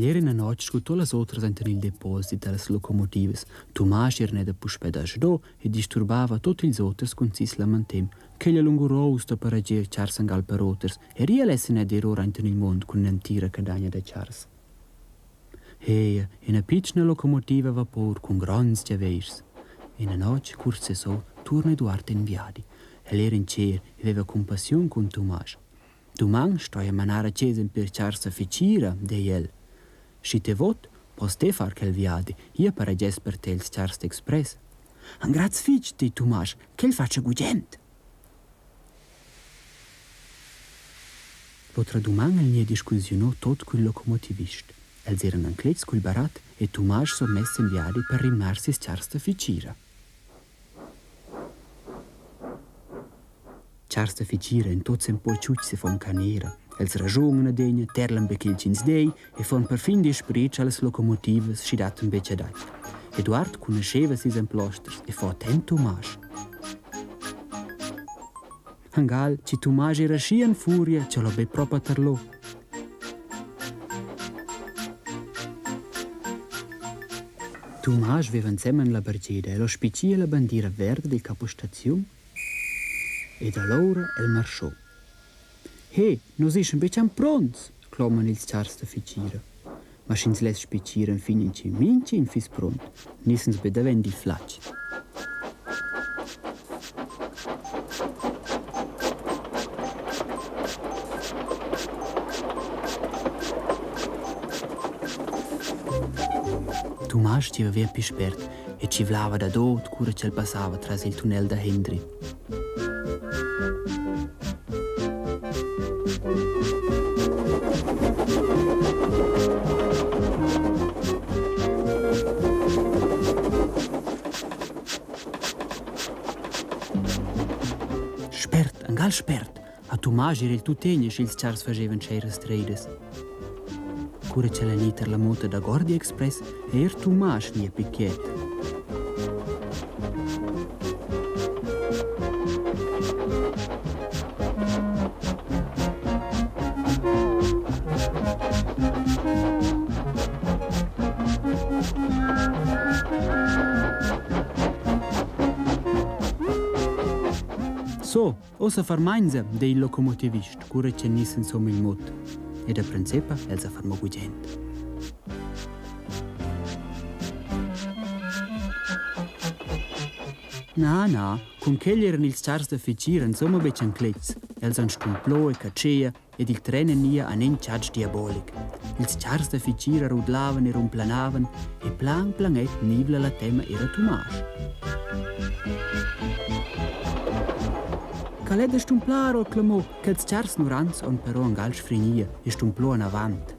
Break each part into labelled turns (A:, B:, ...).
A: Gl'era ina notg sco tut las otras enten il deposit dallas locomotivas. Tumasch era neda puspei dasdo e disturbava tut ils auters cun sis lamentem ch'igl ei lungurus da paregier chars angal per auters. Er el essi ned ir ora enten il mund cun in'entira cadagna da chars. Heia, ina pitschna locomotiva a vapur cun gronds giaveischs. Ina notg, cur sesò, tuorna Eduard en viadi. El era in tschér e veva cumpassiun cun Tumasch. Duman stoja manar a chesa per chars a fitgira, dei el. Schi te vot, pos te far quel viadi, ia para gest per te ils chars d'express. Angraz fitg, di Tumasch, quel fatscha gugent. L'otra duman el gnit discussiunò tot cul locomotivist. Els eran anclets cul barat e Tumasch s'ho mess in viadi per rimnar seis chars da fitgira. Chars da fitgira en tots ün po tschutgs e fan canera. Els raschunan adegna, terlan be quel ch'ins dei e fan perfin disprezch a las locomotivas schi dattan betg adatg. Eduard cunascheva sis emplosters e fa attent Tumasch. Angal chi Tumasch era schi en furia ch'el ho be propa tarlò. Tumasch veva ensemen la bargeda e l'ho spichia la bandiera verda dil capostaziun ed alloura el marschò. He, nus ischan betg anc pronts, cloman ils chars da fitgira. Ma sch'ins less spitgir enfin in che mintgin fiss pront, gnissans be davent il flatg. Tumasch steva via pli spert e tschivlava dadot cura ch'el passava tras il tunnel da Hendry. Spert, angal spert, ha Tumasch er il tuttegna sch'ils chars fagevan tscheiras treidas. Cura ch'el è ì tar la mota da Gordi Express è er Tumasch gnì pli quiet. So, Ossa fermainsa, dei il locomotivist, cura che nis insomma il mot. E da princepa el sa fermò gugent. Na, na, cun quel eran ils chars da fitgir insomma betg anclets. Els han stumplò e catschea ed il tren enia an in chatsch diabolic. Ils chars da fitgira rudlavan e rumplanavan e plan planet nivla la tema era Tumasch. Cal è da stumplar, ho clamò, quels chars nurants han però angal sfrignia e stumplò anavant.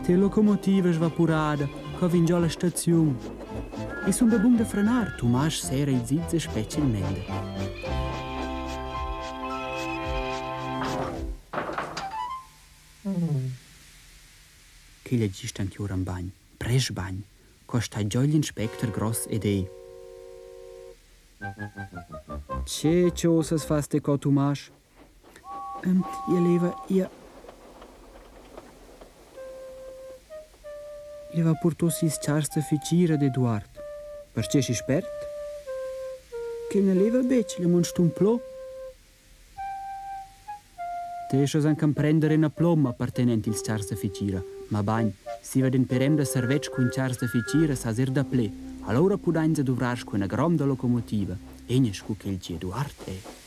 A: Te locomotiva svapurada, co vegn giò la staziun. I sun be bun da frenar, Tumasch sera ils its e spetga il mender. Quel è gist anc ora en bagn, prest bagn, co sta giò igl inspecter gross ed ei. Che chosas fas te co, Tumasch? Ia leva ia leva purto sis chars da fitgira d'Eduard. Perche schi spert? Ch'el na leva betg, el m'han stumplò. Te stos anc emprender ina ploma appartenent ils chars da fitgira. Ma bagn, siva d'in perem da servetsch cun chars da fitgira sas ir daplé. Alloura pudainsa duvrar scu ina gronda locomotiva, egna scu quel tgi Eduard è.